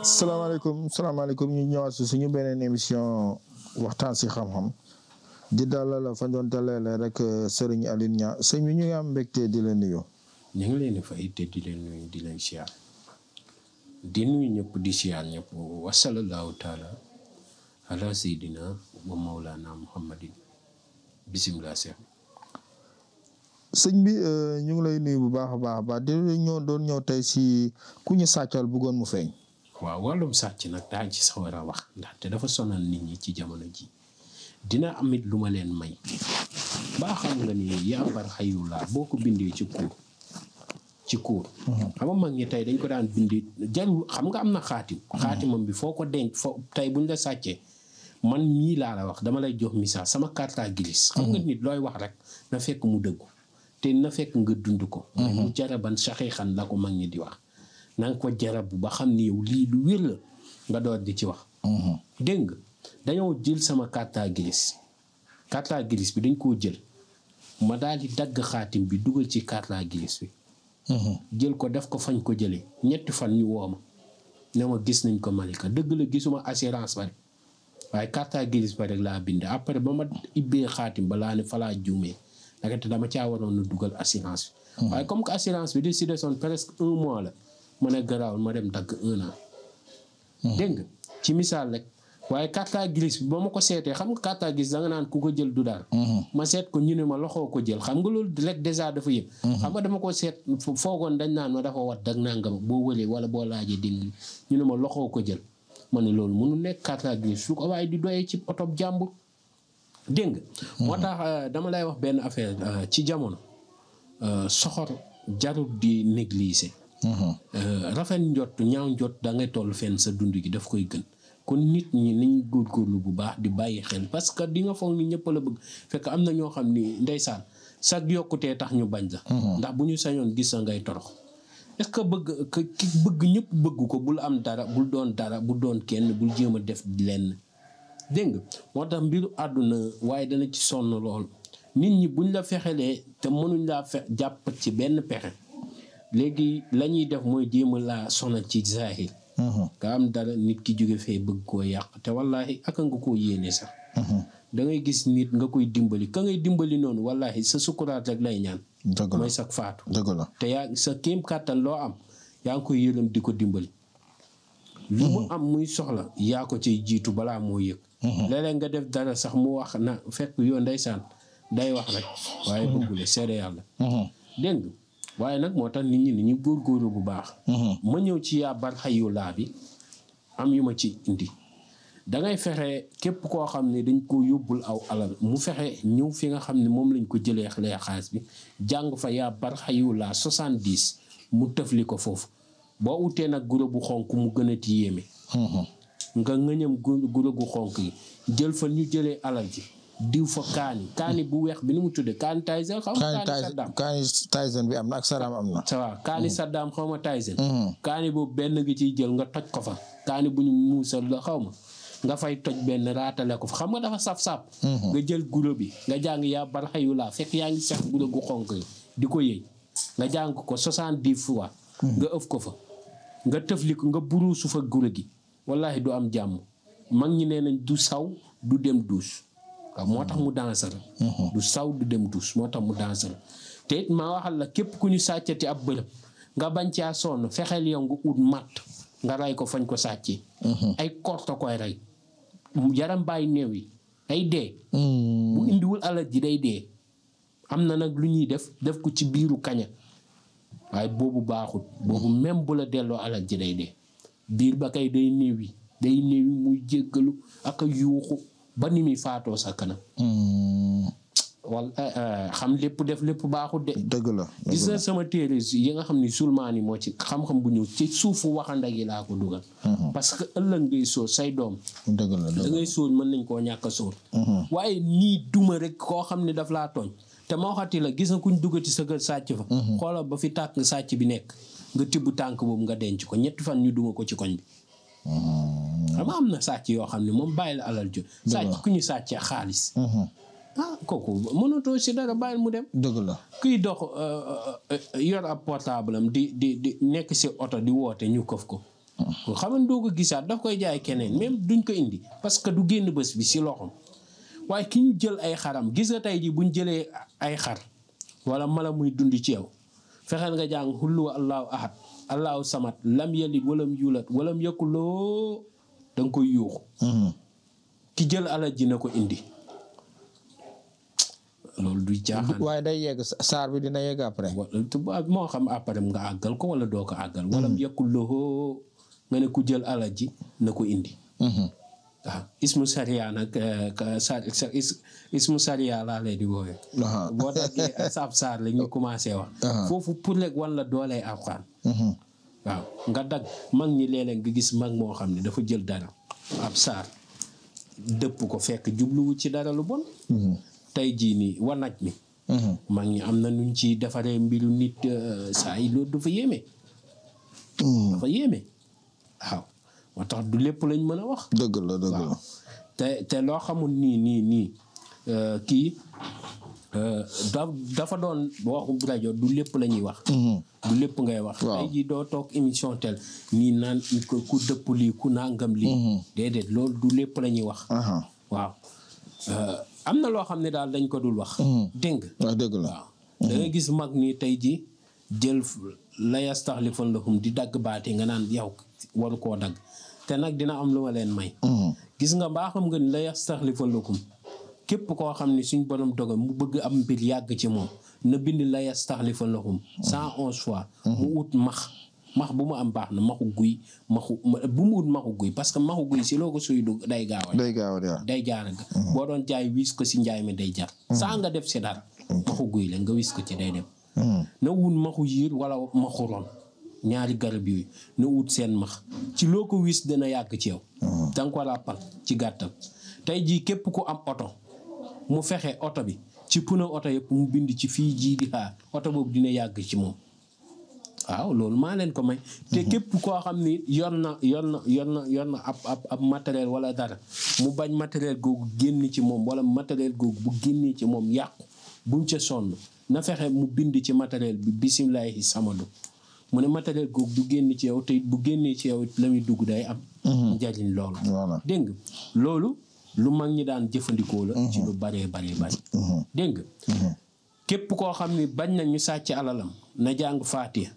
salaamaaleykum ñu ñëwaat si suñu beneen émission waxtaan si xam-xam di dalal fa doon dalal rek Serigne Alioune Niang sëñ bi ñu ngi am mbégte di leen nuyu. ñu ngi leen di fay te di leen nuyu di leen siyaar di nuyu ñëpp di siyaar ñëpp wa sallallahu taala ala sayyidina wa mawlana muhammadin bisimilah seex. sëñ bi ñu ngi lay nuyu bu baax a baax di ñëw tey si ku ñu sàccal bëggoon mu feeñ. waaw wàllum sàcc nag daa ci sa war a wax ndaxte dafa sonal nit ñi ci jamono ji dina amit lu ma leen may baa xam nga ni yaabar xayu laa boo ko bindee ci kuur xam nga mag ñi tey dañ ko daan bindi jarul xam nga am na xaatimam bi foo ko denc tey buñ la sàccee man mii laa la wax dama lay jox misaal sama carte grise xam nga nit looy wax rek na fekk mu dëggu te na fekk nga dund ko mu jaraban saxiixan la ko mag ñi di wax na nga ko jarab ba xam ni yow lii lu wér la nga door di ci wax. dégg nga dañoo jël sama carte grise bi dañ koo jël ma daal di dagg xaatim bi dugal ci carte grise bi. jël ko def ko fañ ko jëlee 3 fan ñu woo ma ne ma gis nañ ko Malika dëgg la gisuma assurance ba rek waaye carte grise ba rek laa bind après ba ma ibbee xaatim ba laa ne fa laa juumee naka te dama caa waroon a dugal assurance bi. waaye comme que assurance bi di si desoon presque 1 mois la. ma ne garaawul ma dem dagg 1 an. dégg nga ci misaal rek waaye carte grise bi ba ma ko seetee xam nga carte grise da nga naan ku ko jël du dara. ma seet ko ñu ne ma loxoo ko jël xam nga loolu rek dèjà dafa yëg. xam nga dama ko seet foogoon dañ naan ma dafa wat dag nangam boo wëlee wala boo laajee dégg ñu ne ma loxoo ko jël ma ne loolu mënu nekk carte grise su ko waaye di doyee ci oto jàmbur dégg nga. moo tax dama lay wax benn affaire ci jamono soxor jarul di négliger. rafet njot ñaaw njot da ngay toll fenn sa dund gi daf koy gën kon nit ñi nañ góorgóorlu bu baax di bàyyi xel parce que di nga foog ni ñëpp la bëgg fekk am na ñoo xam ni ndeysaan sag yokkutee tax ñu bañ la ndax bu ñu sañoon gis sa ngay torox est-ce que ki bëgg ñëpp bëgg ko bul am dara bul doon kenn bul jéem a def lenn dégg nga moo tax mbiru àdduna waaye dana ci sonn lool nit ñi buñ la fexelee te mënuñ laa jàpp ci benn pexe léegi la ñuy def mooy jéem a laa sonal ci zahir nga am dara nit ki jóge fee bëgg koo yàq te wallaahi aka nga koo yéene sax da ngay gis nit nga koy dimbali ka ngay dimbali noonu wallaahi sa sukuraat rek lay ñaan mooy sax faatu te yaa sa kéem kàttan loo am yaa ngi koy yërëm di ko dimbali lu mu am muy soxla yaa ko ciy jiitu balaa moo yëg léeg-léeg nga def dara sax mu wax na fekk yoo ndeysaan day wax rek waaye bëggule seede yàlla dégg nga waaye nag moo tax nit ñi ni ñu góorgóorlu bu baax. ma ñëw ci yaa bar xayu laa bi am yu ma ci indi dangay fexe képp koo xam ne dañ ko yóbbul aw alal mu fexe ñëw fi nga xam ne moom lañ ko jëlee xaalis bi jàng fa yaa bar xayu laa 70 mu tëfli ko foofu boo utee nag guro bu xonk mu gën a ti yéeme. nga ñëm guro gu xonk yi jël fa ñu jëlee alal ji. diw fa kaani bu weex bi ni mu tuddee kaani Tyson xaw ma kaani Tyson bi am na ak Saddam am na. waaw kaani Saddam xaw ma Tyson. kaani boobu benn gi ciy jël nga toj ko fa. kaani bu ñu muusal la xaw ma nga fay toj benn raatale ko fa xam nga dafa saf-saf. nga jël guro bi nga jàng yaa bar xayu laa fekk yaa ngi sax guro gu xonk yi di ko yëy nga jàng ko 70 fois. nga ëf ko fa nga tëfli ko nga buruusu fa guro gi wallaahi du am jàmm mag ñi nee nañ du saw du dem douche. waaw moo tax mu dansal du saw du dem dus moo tax mu dansal te it maa waxal la képp ku ñu sàccati ab bërëb nga bañ caa sonn fexeel yow nga ut matt nga rey ko fañ ko sàccee ay korto koy rey yaram bàyyi néew yi ay dee bu indiwul alal ji day dee am na nag lu ñuy def ko ci biiru kaña waaye boobu baaxul boobu même bu la delloo alal ji day dee biir ba kay day néew yi muy jéggalu ak a yuuxu ba ni muy faatoo sa kanam. wala xam lépp def lépp baaxut de. dëgg la gis na sama téere yi nga xam ni sulmaani moo ci xam-xam bu ñëw ci suufu waxanda gi laa ko dugal. parce que ëllëg ngay sóor say doom. dëgg la da ngay sóor mën nañ koo ñàkk a sóor. waaye nii duma rek koo xam ne daf laa tooñ. te ma waxati la gis na kuñ duggati sa kër sàcc fa. xoolal ba fi tàkk sàcc bi nekk nga tibb tànk boobu nga denc ko 3 fan ñu duma ko ci koñ bi. xam am na sàcc yoo xam ne moom bàyyi la alal jo sàcc ku ñu sàccee xaalis kooku mënatoo si dara bàyyil mu dem dëgg la kuy dox yor ab portable am di nekk si oto di woote ñu këf ko xam nga doo ko gisaat daf koy jaay keneen même duñ ko indi parce que du génn bés bi si loxoom waaye ki ñu jël ay xaram gis nga tey ji buñ jëlee ay xar wala mala muy dund ci yow fexeel nga jàng xullu allahu ahad allahu samat lam yalid walam yulat walam yakuloo da nga koy yuuxu ki jël alal ji na ko indi loolu du jaaxaan waaye day yegg saar bi dina yegg après moo xam après nga àggal ko wala doo ko àggal walam yakuloo nga ne ku jël alal ji na ko indi waaw ismu sariya nag ismu sariya laa lay di woowee boo daggee saab saar la ñu commencé wax foofu pour rek wan la doolee alxuraan waaw nga dagg mag ñi léeg-léeg nga gis mag moo xam ne dafa jël dara ab saar dëpp ko fekk jubluwu ci dara lu bon tey jii nii wanaj mi mag ñi am na nuñ ci defaree mbiru nit saa yi loolu dafa yéeme waaw moo tax du lépp lañ mën a wax. dëgg la te loo xamul nii kii dafa doon waxu rajo du lépp la ñuy wax. du lépp ngay wax. tey jii doo toog émission tel nii naan ku dëpp lii ku nangam lii. déedéet loolu du lépp la ñuy wax. waaw am na loo xam ne daal dañ ko dul wax. dégg nga. dëgg la waaw da nga gis mag nii tey jii jël la yastaxlifan lahum di dagg baate nga naan yow waru koo dagg. te nag dina am lu ma leen may. gis nga mbaa xam nga ni la yastaxlifa lakum képp koo xam ne suñ borom dogal mu bëgg am mbir yàgg ci moom na bind la yastaxlifa lakum 111 fois. mu ut max bu mu am baax na maxu guy bu mu ut maxu guy parce que maxu guy si loo ko suy du day gaaw a. day jaar ak boo doon jaay wis ko si njaay mi day jar. saa nga def si dara. maxu guy la nga wis ko ci day dem. na wut maxu yiir wala maxu ron. ñaari garab yooyu na wut seen max ci loo ko wis dana yàgg ci yow. danga ko ràppal ci gàttal. tey jii képp ku am oto mu fexe oto bi ci pneu oto yëpp mu bind ci fii jii di xaar oto boobu dina yàgg ci moom. waaw loolu maa leen ko may. te képp koo xam ni yor na ab matériel wala dara mu bañ matériel googu génn ci moom wala matériel googu bu génnee ci moom yàqu bu mu ca sonn na fexe mu bind ci matériel bi bisimilahi samadu. mu ne matériel googu du génn ci yow te bu génnee ci yow la muy dugg day am. njariñ loolu. dégg nga loolu lu mag ñi daan jëfandikoo la. ci lu baree bari. dégg nga képp koo xam ni bañ na ñu sàcc alalam na jàng Faatiha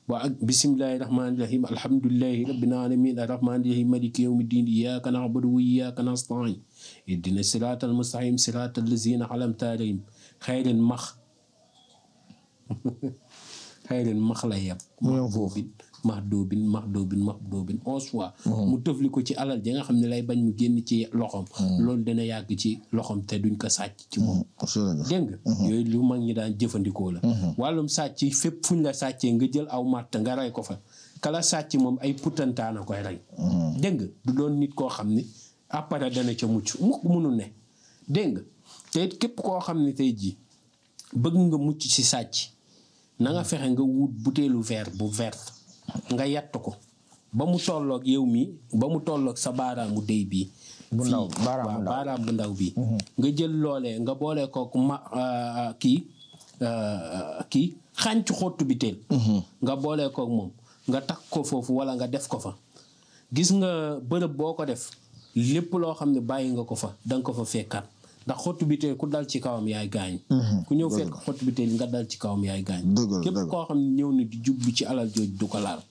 waa ak bisimilahi rahmaani rahim alhamdulilahi rabbil alamin arrahmaani rahim maliki yawmi diin iyyaka na'budu wa iyyaka nasta'in ihdina siraatal mustaqim siraatal lazina an'amta alayhim xayril max la yem. max doobin 11 fois. mu tëfli ko ci alal ji nga xam ne lay bañ mu génn ci loxoom. loolu dana yàgg ci loxoom te duñ ko sàcc ci moom. dégg nga yooyu lu mag ñi daan jëfandikoo la. wàllum sàcc fépp fuñ la sàccee nga jël aw màtt nga rey ko fa kala sàcc moom ay putantaana koy rey. dégg nga du doon nit koo xam ni après dana ca mucc mukk mënul ne. dégg nga te it képp koo xam ne tey jii bëgg nga mucc ci sàcc. na nga fexe nga wut butéelu verre bu verte nga yatt ko ba mu tolloog yow mi ba mu tolloog sa baaraamu déy bii. bu ndaw baaraam bu ndaw bii. nga jël loolee nga boole kook kii xànc xottu biteel. nga boole kook moom nga takk ko foofu wala nga def ko fa. gis nga bërëb boo ko def lépp loo xam ne bàyyi nga ko fa danga ko fa fekkaat. ndax xottu biteel ku dal ci kawam yaay gaañ. ku ñëw fekk xottu biteel nga dal ci kawam yaay gaañ. képp koo xam ne ñëw na di jublu ci alal jooju du ko laal.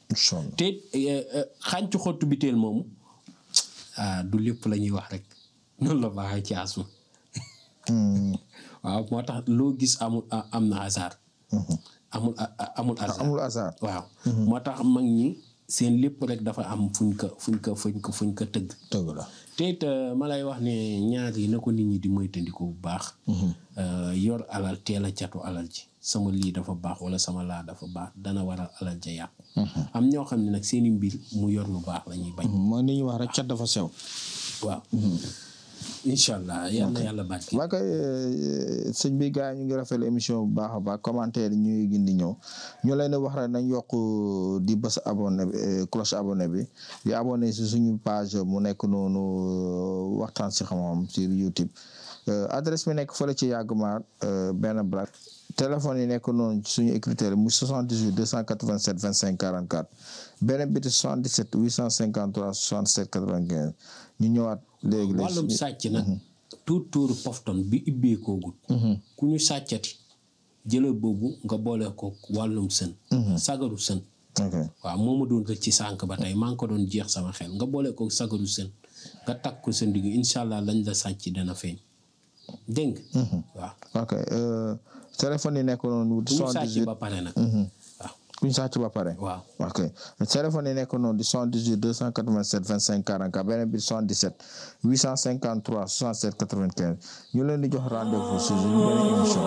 te xànc xottu biteel moomu du lépp la ñuy wax rek noonu la baaxee ci asma. waaw moo tax loo gis am na hasard. amul hasard. waaw moo tax mag ñi seen lépp rek dafa am fuñ ko tëgg. te it ma lay wax ne ñaar yi na ko nit ñi di moytandiku bu baax. yor alal teel a catu alal ji sama lii dafa baax wala sama laa dafa baax dana waral alal ja yàqu. am ñoo xam ne nag seeni mbir mu yor lu baax la ñuy bañ. mooy ni ñuy wax rek cat dafa sew. waaw. incha allah yal na yàlla barke. waa kay sëñ bi gars yi ñu ngi rafetlu émission bu baax a baax commentaire yi ñuy gën di ñëw ñu leen di wax rek nañ yokk di bës abonné cloche abonné bi di abonné si suñu page mu nekk noonu waxtaan si xam-xam sur YouTube adresse bi nekk fële ci Yagmar benn braak téléphone yi nekk noonu suñu écriture mu 78 287 25 44 beneen bi 77 853 67 95 ñu ñëwaat léegi wàllum sàcc nag tuur pofton bi ibbeekoogut ku ñu sàccati jëlal boobu nga boole ko wàllum sën sagaru sën waaw moo ma doon rëcc ci sànq ba tey maa ngi ko doon jeex sama xel nga boole ko sagaru sën nga takk ko sa ndigg incha allah lañ la sàcc dana feeñ dégg waaw ok téléphone yi nekk noonu ku ñu sàcc ba pare nag waaw ku ñu sàcc ba pare waaw ok téléphone yi nekk noonu di 78 287 25 44 beneen bi 77 853 67 95 ñu leen di jox rendez-vous si suñu beneen émission